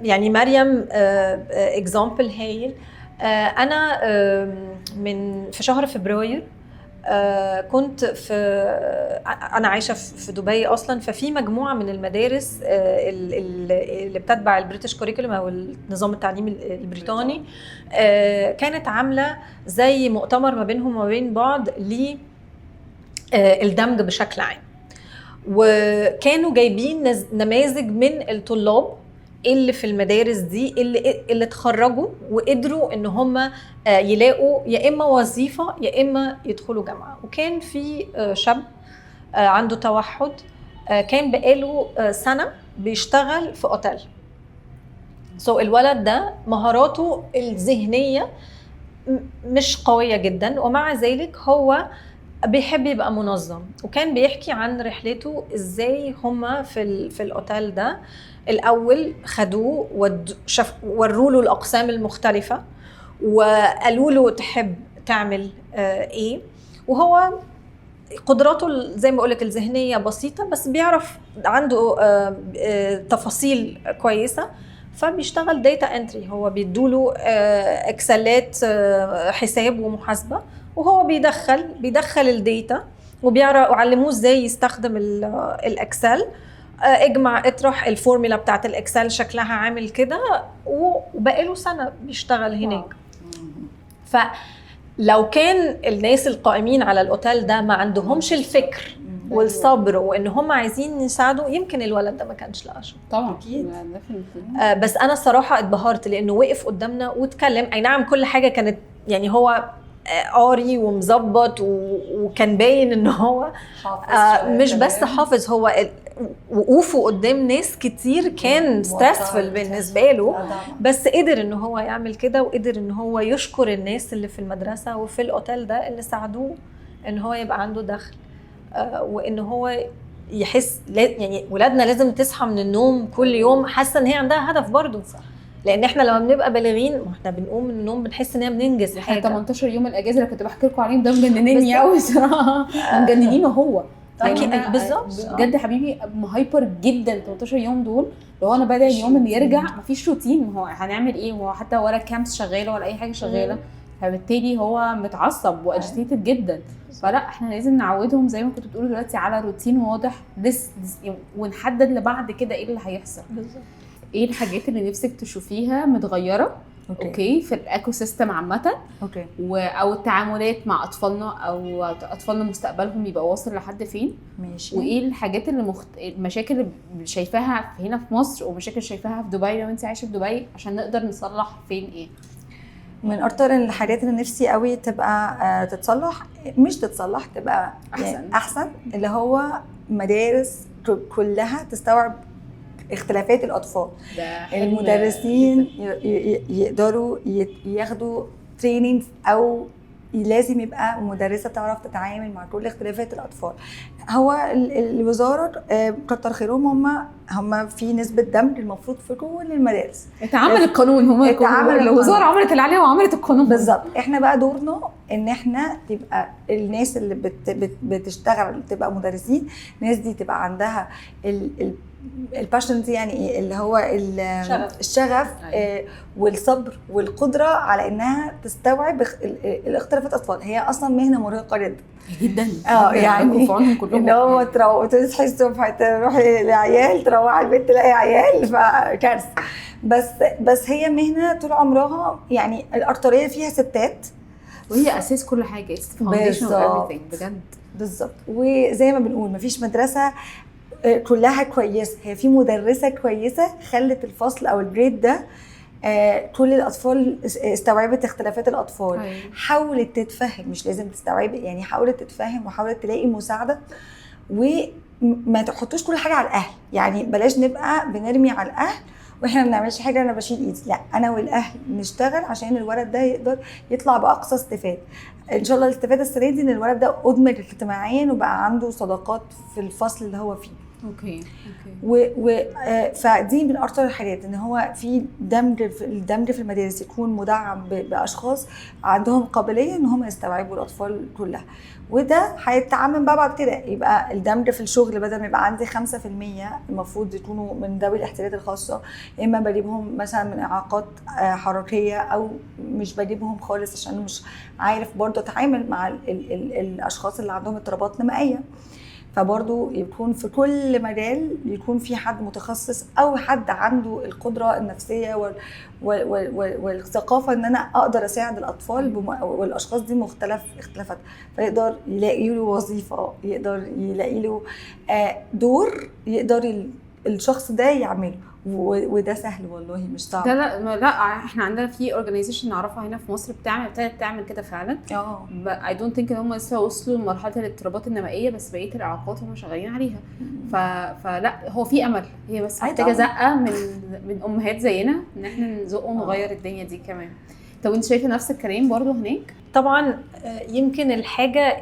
يعني مريم example هايل. انا من في شهر فبراير كنت في، انا عايشه في دبي اصلا، ففي مجموعة من المدارس اللي بتتبع ال British curriculum او النظام التعليمي البريطاني، كانت عامله زي مؤتمر ما بينهم وما بين بعض للدمج بشكل عام، وكانوا جايبين نماذج من الطلاب اللي في المدارس دي اللي اتخرجوا وقدروا ان هم يلاقوا يا اما وظيفة يا اما يدخلوا جامعه. وكان في شاب عنده توحد، كان بقاله سنة بيشتغل في اوتيل. so الولد ده مهاراته الذهنية مش قوية جدا، ومع ذلك هو بيحب يبقى منظم، وكان بيحكي عن رحلته ازاي هما في الاوتيل ده الاول خدوه وروا له الاقسام المختلفة وقالوا له تحب تعمل ايه، وهو قدراته زي ما بقولك الذهنية بسيطة، بس بيعرف عنده تفاصيل كويسة، فبيشتغل data entry. هو بيدوله اكسلات حساب ومحاسبه، وهو بيدخل ال data وبيعرف، وعلموه ازاي يستخدم ال Excel، اجمع اطرح، الفورمولا بتاعت ال Excel شكلها عامل كده، وبقاله سنة بيشتغل هناك. فلو كان الناس القائمين على الاوتيل ده ما عندهمش الفكر والصبر وان هم عايزين يساعدوا، يمكن الولد ده ما كانش لقى شغل. طبعا اكيد. بس انا الصراحة اتبهرت لانه وقف قدامنا واتكلم. اي نعم كل حاجة كانت يعني هو قاري ومظبط وكان باين ان هو حافظ، مش بس حافظ، هو وقوفه قدام ناس كتير كان stressful بالنسبة له، بس قدر ان هو يعمل كده، وقدر ان هو يشكر الناس اللي في المدرسة وفي الاوتيل ده اللي ساعدوه ان هو يبقى عنده دخل، وان هو يحس. يعني ولادنا لازم تصحى من النوم كل يوم حاسه ان هي عندها هدف برضو. لان احنا لما بنبقى بالغين ما احنا بنقوم من النوم بنحس ان احنا بننجز احنا حاجة. 18 يوم الاجازة اللي كنت بحكي لكم عليهم ده مجننيني قوي صراحة، مجننين هو. أكيد، يعني أنا بالظبط. بجد حبيبي hyper جدا 18 يوم دول، اللي هو انا بدأ اليوم اللي يرجع مفيش روتين، هو هنعمل ايه؟ هو حتى ولا camps شغالة ولا اي حاجة شغالة، فبالتالي هو متعصب و agitated جدا. فلا احنا لازم نعودهم زي ما كنتوا بتقولوا دلوقتي على روتين واضح لس ونحدد لبعد كده ايه اللي هيحصل. بالظبط. ايه الحاجات اللي نفسك تشوفيها متغيرة okay في ال ecosystem عامة، okay، او التعاملات مع اطفالنا، او اطفالنا مستقبلهم يبقى واصل لحد فين؟ ماشي. وايه الحاجات اللي المشاكل اللي شايفاها هنا في مصر ومشاكل شايفاها في دبي لو انت عايشه في دبي، عشان نقدر نصلح فين ايه؟ من اكتر الحاجات اللي نفسي قوي تبقى تتصلح، مش تتصلح، تبقى احسن، يعني احسن، اللي هو مدارس كلها تستوعب اختلافات الاطفال. المدرسين يقدروا ياخدوا training، او لازم يبقى مدرسه تعرف تتعامل مع كل اختلافات الاطفال. هو الوزارة كتر خيرهم، هم في نسبه دمج المفروض في كل المدارس. اتعمل القانون، هم الوزارة عملت اللي عليها وعملت القانون بالظبط. احنا بقى دورنا ان احنا تبقى الناس اللي بتشتغل تبقى مدرسين، الناس دي تبقى عندها ال passion دي، يعني ايه اللي هو الشغف والصبر والقدرة على انها تستوعب الاختلافات الاطفال. هي اصلا مهنة مرهقة جدا جدا، يعني اللي هو تصحي الصبح تروحي لعيال، تروحي البيت تلاقي عيال، فكارثه. بس هي مهنة طول عمرها يعني الاكترية فيها ستات، وهي اساس كل حاجة، foundation of everything بجد. بالظبط. وزي ما بنقول مفيش مدرسه كلها كويسة، هي في مدرسه كويسة خلت الفصل او ال grade ده كل الاطفال استوعبت اختلافات الاطفال. حاولت تتفهم، مش لازم تستوعب يعني، حاولت تتفهم وحاولت تلاقي مساعدة، وما تحطوش كل حاجة على الاهل. يعني بلاش نبقى بنرمي على الاهل واحنا ما بنعملش حاجة، انا بشيل ايدي، لا، انا والاهل نشتغل عشان الولد ده يقدر يطلع باقصى استفاده. ان شاء الله الاستفادة السنة دي ان الولد ده ادمج اجتماعيا وبقى عنده صداقات في الفصل اللي هو فيه. okay. فدي من اكتر الحاجات، ان هو في دمج، الدمج في المدارس يكون مدعم باشخاص عندهم قابلية ان هم يستوعبوا الاطفال كلها، وده هيتعمم بقى بعد كده. يبقى الدمج في الشغل بدل ما يبقى عندي 5% المفروض يكونوا من ذوي الاحتياجات الخاصة، اما بجيبهم مثلا من اعاقات حركية، او مش بجيبهم خالص عشان مش عارف برضه اتعامل مع ال ال ال الاشخاص اللي عندهم اضطرابات نمائيه. فبرضو يكون في كل مجال يكون في حد متخصص او حد عنده القدرة النفسية والثقافة ان انا اقدر اساعد الاطفال والاشخاص دي مختلف اختلافات، فيقدر يلاقي له وظيفة، يقدر يلاقي له دور يقدر الشخص ده يعمله، وده سهل والله مش صعب. لا لا، احنا عندنا في organization نعرفها هنا في مصر ابتدت تعمل كده فعلا. I don't think ان هم لسه وصلوا لمرحلة الاضطرابات النمائيه، بس بقية الاعاقات هم شغالين عليها. فلا هو في امل، هي بس محتاجه زقه من امهات زينا ان احنا نزق ونغير الدنيا دي كمان. طب انت شايفه نفس الكلام برضو هناك؟ طبعا. يمكن الحاجة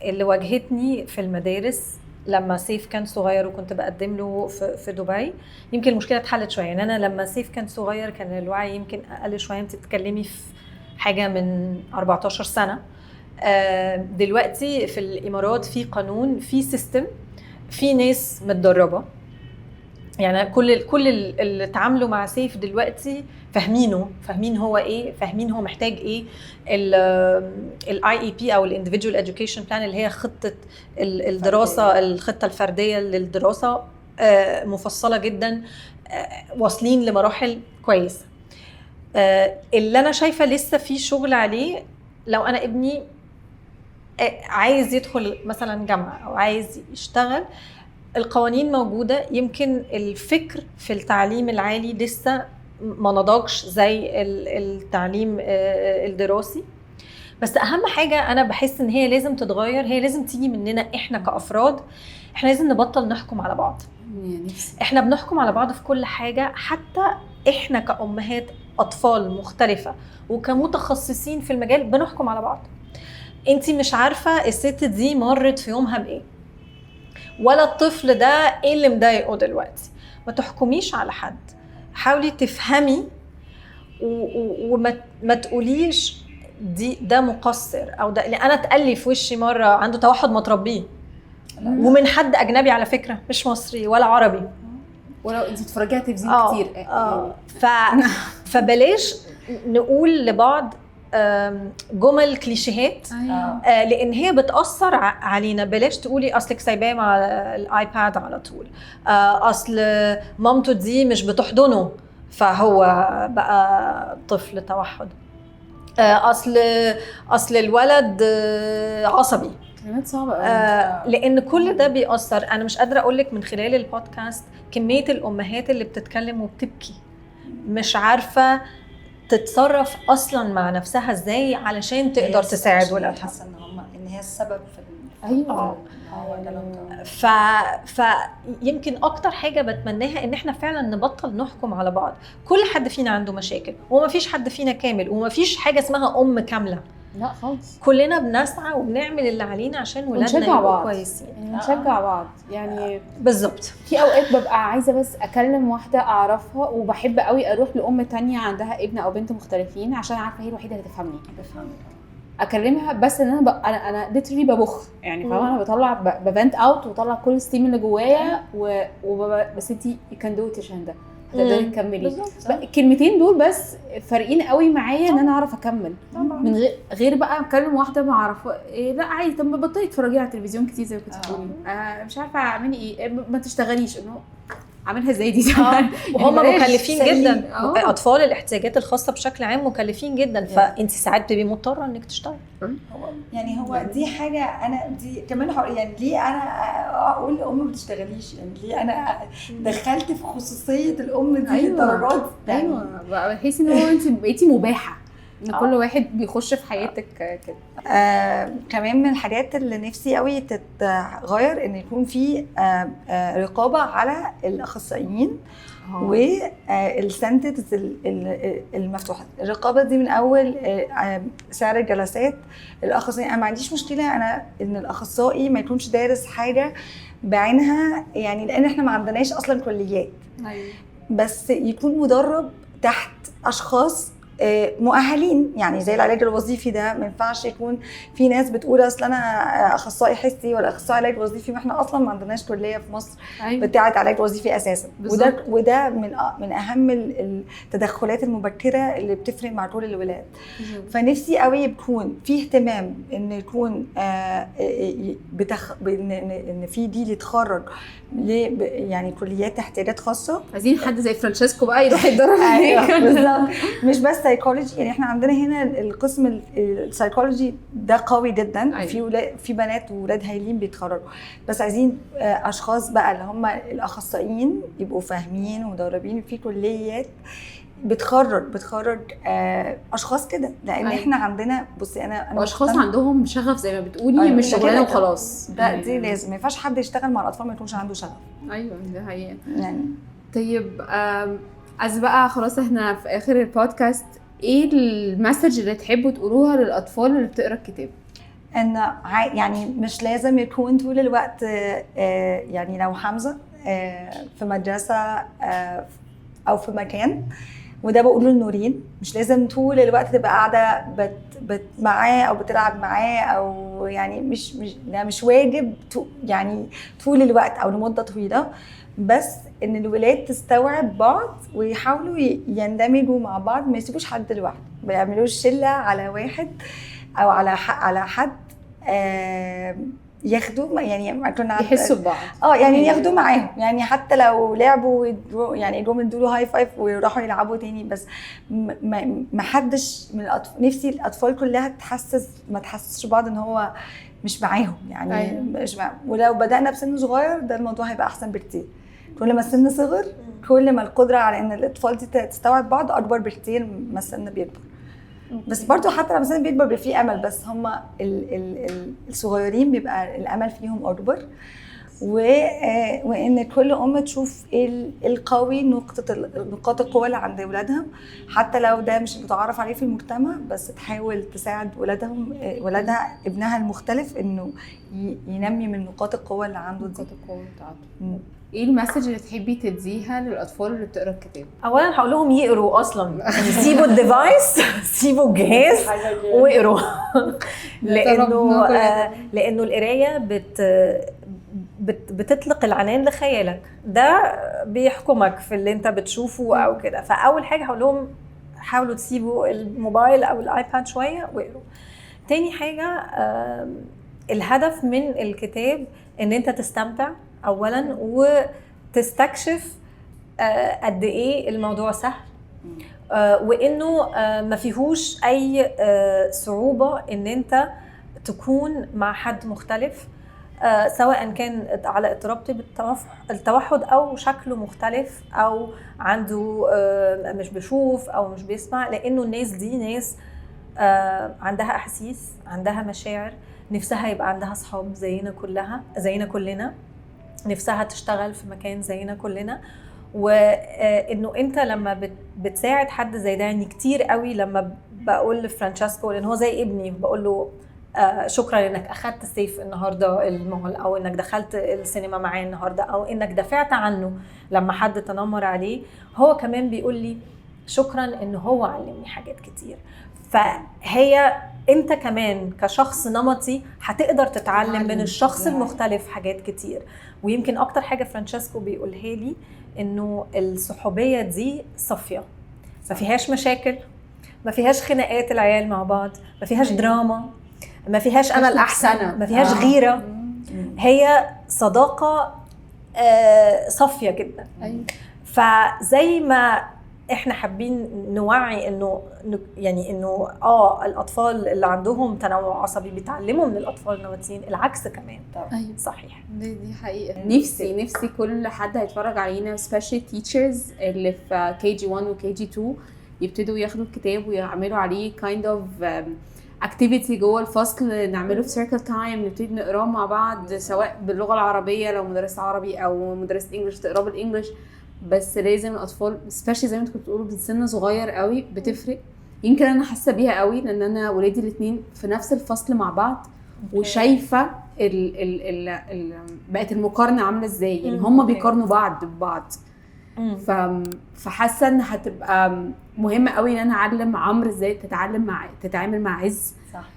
اللي واجهتني في المدارس لما سيف كان صغير وكنت بقدم له في دبي، يمكن المشكلة اتحلت شوية. يعني انا لما سيف كان صغير كان الوعي يمكن اقل شوية، انت بتتكلمي في حاجة من 14 سنة. دلوقتي في الامارات في قانون، في system، في ناس متدربه، يعني كل اللي اتعاملوا مع سيف دلوقتي فاهمينه، فاهمين هو ايه، فاهمين هو محتاج ايه. ال IEP او ال individual education plan اللي هي خطه الدراسة، الخطة الفردية للدراسة، مفصلة جدا، واصلين لمراحل كويسة. اللي انا شايفه لسه في شغل عليه، لو انا ابني عايز يدخل مثلا جامعه او عايز يشتغل، القوانين موجودة، يمكن الفكر في التعليم العالي لسه ما نضجش زي التعليم الدراسي. بس اهم حاجة انا بحس ان هي لازم تتغير، هي لازم تيجي مننا احنا كافراد. احنا لازم نبطل نحكم على بعض. احنا بنحكم على بعض في كل حاجة، حتى احنا كأمهات اطفال مختلفة وكمتخصصين في المجال بنحكم على بعض. انتي مش عارفه الست دي مرت في يومها بايه، ولا الطفل ده ايه اللي مضايقه دلوقتي. ما تحكميش على حد. حاولي تفهمي وما ما تقوليش دي ده مقصر او ده. لأن انا اتقال لي في وشي مرة عنده توحد ما تربيه، ومن حد اجنبي على فكرة، مش مصري ولا عربي. ولو انت بتتفرجي على التلفزيون كتير. فبلاش نقول لبعض جمل كليشيهات، لان هي بتاثر علينا. بلاش تقولي اصلك سايباه مع ال iPad على طول، اصل مامته دي مش بتحضنه فهو بقى طفل توحد، اصل الولد عصبي. كلمات صعبة قوي. لان كل ده بيأثر. انا مش قادرة اقول لك من خلال البودكاست كمية الامهات اللي بتتكلم وبتبكي مش عارفه تتصرف اصلا مع نفسها ازاي علشان تقدر تساعد ولادها. حاسه ان هم ان هي السبب في ايوه. هو جالهم توحد. فيمكن اكتر حاجة بتمناها ان احنا فعلا نبطل نحكم على بعض. كل حد فينا عنده مشاكل، وما فيش حد فينا كامل، وما فيش حاجة اسمها ام كاملة. لا خالص. كلنا بنسعى وبنعمل اللي علينا عشان ولادنا ونشجع يبقوا بعض. كويسين. يعني نشجع بعض يعني. بالظبط. في اوقات ببقى عايزه بس اكلم واحدة اعرفها، وبحب قوي اروح لام تانية عندها ابن او بنت مختلفين عشان عارفه هي الوحيدة اللي تفهمني. بفهم. اكلمها بس ان انا انا literally ببخ يعني، فاهمه؟ انا بطلع ب vent out وبطلع كل ال steam اللي جوايا بس انت you can do it يا شهنده، هتقدري تكملي. بالظبط. الكلمتين دول بس فارقين قوي معايا ان انا اعرف اكمل. طبعا. من غير بقى اكلم واحدة ما اعرف إيه، لا عادي، طب ما بطلي تتفرجي على التلفزيون كتير زي ما كنت بتقولي، مش عارفه اعملي ايه، ما تشتغليش، انه عاملها ازاي دي؟ وهم بلاش. مكلفين سليم. جدا. اطفال الاحتياجات الخاصة بشكل عام مكلفين جدا، فانت ساعات بتبقي مضطرة انك تشتغلي. هو يعني هو دي حاجة انا دي كمان يعني ليه انا اقول لام ما بتشتغليش؟ يعني ليه انا دخلت في خصوصية الام دي؟ الدرجات دي؟ يعني ايوه، بقى بتحسي ان هو انت بقيتي مباحة، ان كل واحد بيخش في حياتك كده. كمان من الحاجات اللي نفسي قوي تتغير ان يكون في رقابه على الاخصائيين وال centers المفتوحة. الرقابة دي من اول سعر الجلسات، الاخصائي. انا ما عنديش مشكلة انا ان الاخصائي ما يكونش دارس حاجة بعينها، يعني لان احنا ما عندناش اصلا كليات. بس يكون مدرب تحت اشخاص مؤهلين، يعني زي العلاج الوظيفي ده ما ينفعش يكون في ناس بتقول اصل انا اخصائي حسي ولا اخصائي علاج وظيفي، ما احنا اصلا ما عندناش كليه في مصر بتاعه علاج وظيفي اساسا. وده من اهم التدخلات المبكرة اللي بتفرق مع كل الولاد. فنفسي قوي يكون في اهتمام ان يكون ان في جيل يتخرج يعني كليات احتياجات خاصة. عايزين حد زي فرانشيسكو بقى يروح يتدرب هناك. بالظبط. مش بس psychology، يعني احنا عندنا هنا القسم السايكولوجي ده قوي جدا. في بنات وولاد هايلين بيتخرجوا، بس عايزين اشخاص بقى اللي هم الاخصائيين يبقوا فاهمين ومدربين في كليات بتخرج اشخاص كده، لان احنا عندنا بصي انا واشخاص عندهم شغف زي ما بتقولي، مش شغلانة وخلاص. ده دي لازم، ما ينفعش حد يشتغل مع الاطفال ما يكونش عنده شغف. ايوه ده حقيقة يعني. طيب از بقى خلاص احنا في اخر البودكاست، ايه ال message اللي تحبوا تقولوها للاطفال اللي بتقرا الكتاب؟ ان يعني مش لازم يكون طول الوقت، يعني لو حمزة في مدرسه او في مكان، وده بقوله لنورين، مش لازم طول الوقت تبقى قاعدة بت معاه او بتلعب معاه، او يعني مش ده مش واجب يعني طول الوقت او لمدة طويلة، بس ان الولاد تستوعب بعض ويحاولوا يندمجوا مع بعض، ما يسيبوش حد لوحده، ما يعملوش شله على واحد او على حد، ياخدوه يعني كنا يحسوا ببعض، يعني ياخدوه معاهم، يعني حتى لو لعبوا يعني يجوا يدوا له high five ويروحوا يلعبوا تاني، بس ما حدش من الاطفال، نفسي الاطفال كلها تحسس ما تحسسش بعض ان هو مش معاهم يعني. أيوة. مش معاهم. ولو بدأنا بسن صغير ده الموضوع هيبقى احسن بكتير. كل ما السن صغر كل ما القدرة على ان الاطفال دي تستوعب بعض اكبر بكتير ما السن بيكبر. بس برضو حتى لما السن بيكبر بيبقى فيه امل، بس هم الصغيرين بيبقى الامل فيهم اكبر. وان كل ام تشوف ايه القوي، نقاط القوة اللي عند اولادها، حتى لو ده مش متعارف عليه في المجتمع، بس تحاول تساعد ولادها ابنها المختلف انه ينمي من نقاط القوة اللي عنده دي. نقاط القوة بتاعته. ايه ال message اللي تحبي تديها للاطفال اللي بتقرا الكتاب؟ اولا هقول لهم يقروا اصلا، يعني سيبوا ال device، سيبوا الجهاز واقروا، لانه القراية بت بت بتطلق العنان لخيالك، ده بيحكمك في اللي انت بتشوفه او كده. فاول حاجة هقول لهم حاولوا تسيبوا الموبايل او ال iPad شوية واقروا. تاني حاجة، الهدف من الكتاب ان انت تستمتع اولا وتستكشف قد ايه الموضوع سهل، وانه ما فيهوش اي صعوبة ان انت تكون مع حد مختلف، سواء كان على اضطراب التوحد او شكله مختلف او عنده مش بيشوف او مش بيسمع، لانه الناس دي ناس عندها احاسيس، عندها مشاعر، نفسها يبقى عندها اصحاب زينا كلها، زينا كلنا، نفسها تشتغل في مكان زينا كلنا. وانه انت لما بتساعد حد زي ده، يعني كتير قوي لما بقول لفرانشيسكو، لان هو زي ابني، بقول له شكرا انك اخدت سيف النهارده المول، او انك دخلت السينما معاه النهارده، او انك دافعت عنه لما حد تنمر عليه، هو كمان بيقول لي شكرا ان هو علمني حاجات كتير. فهي انت كمان كشخص نمطي هتقدر تتعلم من الشخص المختلف حاجات كتير. ويمكن اكتر حاجة فرانشيسكو بيقولها لي انه الصحوبيه دي صافية، ما فيهاش مشاكل، ما فيهاش خناقات العيال مع بعض، ما فيهاش دراما، ما فيهاش انا الاحسن، ما فيهاش غيره، هي صداقه صافية جدا. فزي ما احنا حابين نوعي انه يعني انه الاطفال اللي عندهم تنوع عصبي بيتعلموا من الاطفال النمطيين، العكس كمان. أيوة. صحيح، دي حقيقة. نفسي كل حد هيتفرج علينا especially teachers اللي في KG 1 و KG 2 يبتدوا ياخدوا الكتاب ويعملوا عليه kind of activity جوه الفصل، نعمله في circle time، نبتدي نقراه مع بعض، سواء باللغة العربية لو مدرس عربي او مدرس English تقراه بال English. بس لازم الاطفال especially زي ما انتوا كنتوا بتقولوا من سن صغير قوي بتفرق. يمكن انا حاسه بيها قوي لان انا ولادي الاثنين في نفس الفصل مع بعض، وشايفه ال ال ال ال بقت المقارنة عامله ازاي، يعني هم بيقارنوا بعض ببعض. فحاسه ان هتبقى مهمة قوي ان انا اعلم عمرو ازاي تتعامل مع عز. صح.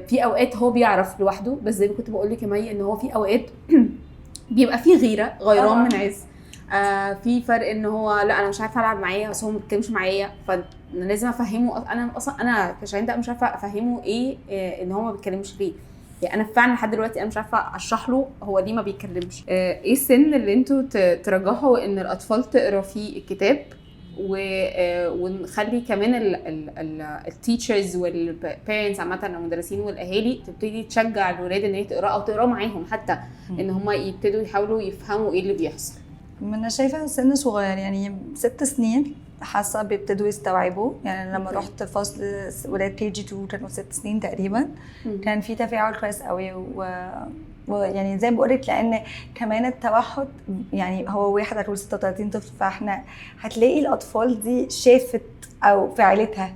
في اوقات هو بيعرف لوحده، بس زي ما كنت بقول لك يا مي ان هو في اوقات بيبقى في غيره، غيران من عز. في فرق ان هو لا انا مش عارفه العب معاه، بس هو ما بيتكلمش معايا، فانا لازم افهمه. انا اصلا انا كشاهين ده مش عارفه افهمه ايه ان هو ما بيتكلمش ليه، يعني انا فعلا لحد دلوقتي انا مش عارفه اشرح له هو ليه ما بيتكلمش. ايه السن اللي انتوا ترجحوا ان الاطفال تقرا فيه الكتاب، ونخلي كمان ال teachers وال parents عامة، المدرسين والاهالي تبتدي تشجع الولاد ان هي تقرا او تقرا معاهم، حتى ان هم يبتدوا يحاولوا يفهموا ايه اللي بيحصل؟ انا شايفه سن صغير، يعني 6 سنين حاسه بيبتدوا يستوعبوا. يعني لما رحت فصل ولاد KG 2 كانوا 6 سنين تقريبا، كان في تفاعل كويس قوي. ويعني زي ما بقولك، لان كمان التوحد يعني هو واحد على كل 36 طفل، فاحنا هتلاقي الاطفال دي شافت او في عيلتها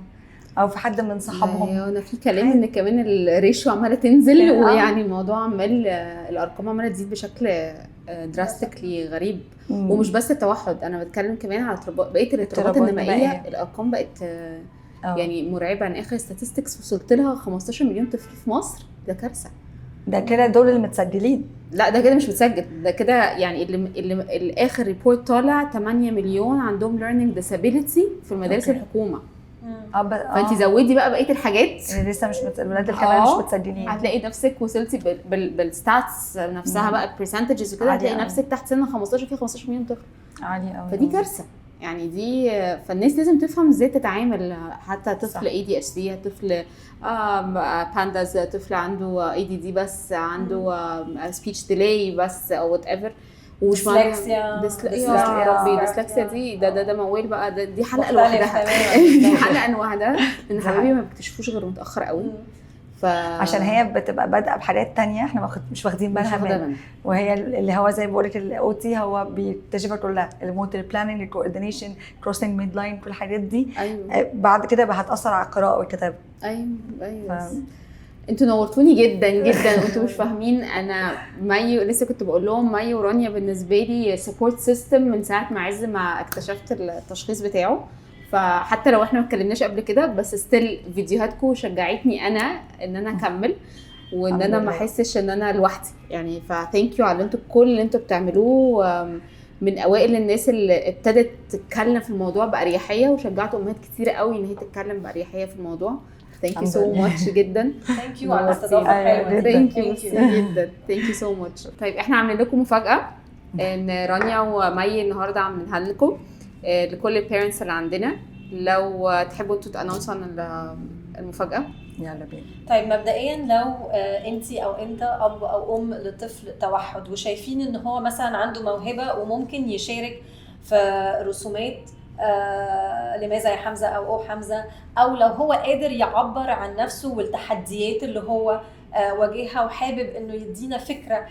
او في حد من صحابهم. ايوه، انا في كلام ان كمان ال ratio عماله تنزل، ويعني الموضوع عمال، الارقام عماله تزيد بشكل drastically غريب. ومش بس التوحد، انا بتكلم كمان على بقية الاضطرابات النمائيه، الارقام بقت يعني مرعبة. انا اخر statistics وصلت لها 15 مليون طفل في مصر، ده كارثة. ده كده دول اللي متسجلين؟ لا ده كده مش متسجل، ده كده يعني اللي اخر report طالع 8 مليون عندهم learning disability في المدارس الحكومة. فانت زودي بقى بقية الحاجات اللي لسه مش الولاد اللي كمان مش متسجلين، هتلاقي نفسك وصلتي بال stats نفسها بقى، percentages وكده، هتلاقي نفسك تحت سن 15 في 15 مليون طفل. عالي قوي. فدي كارثة يعني دي. فالناس لازم تفهم ازاي تتعامل، حتى طفل ADHD، طفل PANDAS، طفل عنده ADD بس، عنده speech delay بس، او whatever. ومش ديسلكسيا، يا ربي ديسلكسيا دي ده موال بقى، دي حلقة لوحدها. دي حلقة لوحدها، لان حبايبي ما بيكتشفوش غير متاخر قوي. عشان هي بتبقى بادئه بحاجات تانية احنا مش واخدين بالها منها، وهي اللي هو زي ما بقول لك ال OT هو بيكتشفها كلها، ال motor planning، ال coordination، crossing midline، كل الحاجات دي. أيوة. بعد كده بقى هتاثر على القراءة والكتابة. ايوه. انتوا نورتوني جدا جدا، انتوا مش فاهمين. انا مي لسه كنت بقول لهم مي ورانيا بالنسبة لي support system من ساعة ما عز ما اكتشفت التشخيص بتاعه. فحتى لو احنا ما اتكلمناش قبل كده، بس still فيديوهاتكم شجعتني انا ان انا اكمل وان انا ما احسش ان انا لوحدي يعني. ف thank you على انتوا كل اللي انتوا بتعملوه. من اوائل الناس اللي ابتدت تتكلم في الموضوع باريحية، وشجعت امهات كتير قوي ان هي تتكلم باريحية في الموضوع. thank you so much جدا. thank you على الاستضافة الحلوة. thank you جدا، thank you so much. طيب احنا عاملين لكم مفاجاة ان رانيا ومي النهارده عاملينها لكم لكل ال parents اللي عندنا. لو تحبوا انتوا ت announce وا عن المفاجاة. يلا بينا. طيب مبدئيا لو انت او انت اب او ام لطفل توحد وشايفين ان هو مثلا عنده موهبة وممكن يشارك في رسومات لماذا يا حمزة او حمزة، او لو هو قادر يعبر عن نفسه والتحديات اللي هو واجهها وحابب انه يدينا فكرة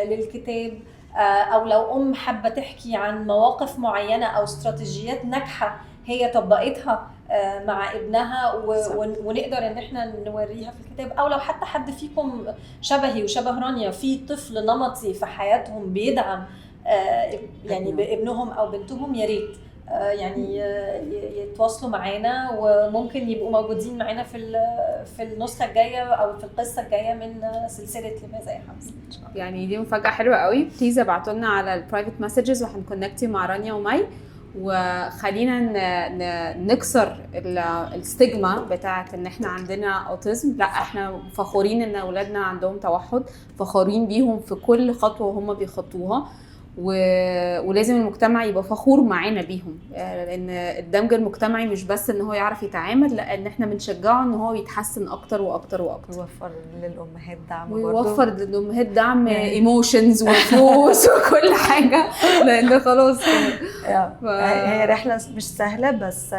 للكتاب، او لو ام حابة تحكي عن مواقف معينة او استراتيجيات ناجحة هي طبقتها مع ابنها ونقدر ان احنا نوريها في الكتاب، او لو حتى حد فيكم شبهي وشبه رانيا في طفل نمطي في حياتهم بيدعم يعني بابنهم او بنتهم، يا ريت يعني يتواصلوا معانا، وممكن يبقوا موجودين معانا في النسخة الجاية او في القصة الجاية من سلسلة لماذا يا حمزة. يعني دي مفاجاة حلوة قوي. please ابعتوا لنا على ال private messages وهن connect مع رانيا ومي، وخلينا نكسر ال stigma بتاعت ان احنا عندنا autism. لا، احنا فخورين ان اولادنا عندهم توحد، فخورين بيهم في كل خطوة وهم بيخطوها، ولازم المجتمع يبقى فخور معانا بيهم، لان الدمج المجتمعي مش بس ان هو يعرف يتعامل، لا ان احنا بنشجعه ان هو يتحسن اكتر واكتر واكتر. ويوفر للامهات دعم، ويوفر للامهات دعم emotions وفلوس وكل حاجة، لان خلاص هي رحله مش سهلة، بس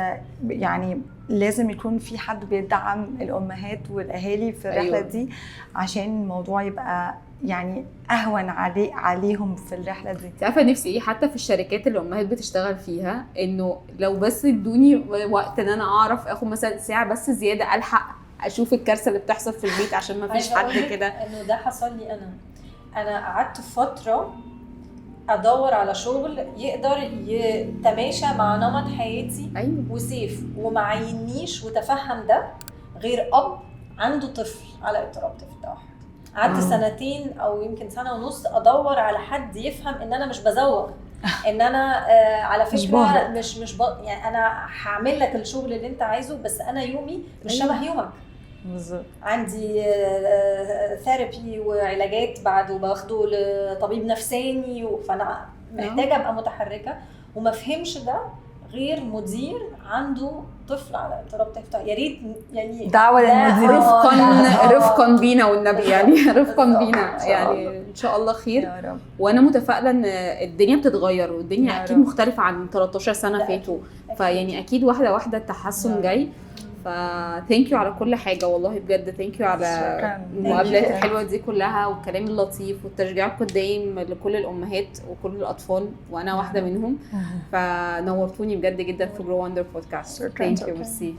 يعني لازم يكون في حد بيدعم الامهات والاهالي في الرحلة. أيوة. دي عشان الموضوع يبقى يعني اهون عليهم في الرحلة دي. انت عارفه نفسي ايه حتى في الشركات اللي الامهات بتشتغل فيها، انه لو بس ادوني وقت ان انا اعرف اخد مثلا ساعة بس زيادة الحق اشوف الكارثة اللي بتحصل في البيت، عشان ما فيش حد كده. انه ده حصل لي انا قعدت فترة ادور على شغل يقدر يتماشى مع نمط حياتي. أيوة. وسيف وما عينيش وتفهم ده غير اب عنده طفل على اضطراب طيف التوحد. قعدت سنتين او يمكن سنة ونص ادور على حد يفهم ان انا مش بزوغ، ان انا على فكرة مش يعني انا هعمل لك الشغل اللي انت عايزه، بس انا يومي مش شبه يومك بالظبط. عندي therapy وعلاجات بعد وباخده لطبيب نفساني، فانا محتاجه ابقى متحركة. وما فهمش ده غير مدير عنده طفل على اضطراب طيف. يا ريت يعني دعوه للمدير، رفقا بينا والنبي يعني رفقا بينا يعني ان شاء الله خير يا رب. وانا متفائلة ان الدنيا بتتغير، والدنيا اكيد مختلفة عن 13 سنة فاتوا، فيعني اكيد واحدة واحدة التحسن جاي. ف thank you على كل حاجة والله بجد، thank you على المقابلات الحلوة دي كلها والكلام اللطيف والتشجيع الدايم لكل الامهات وكل الاطفال، وانا واحدة منهم. فنورتوني بجد جدا في Grow Wonder Podcast. thank you، ميرسي.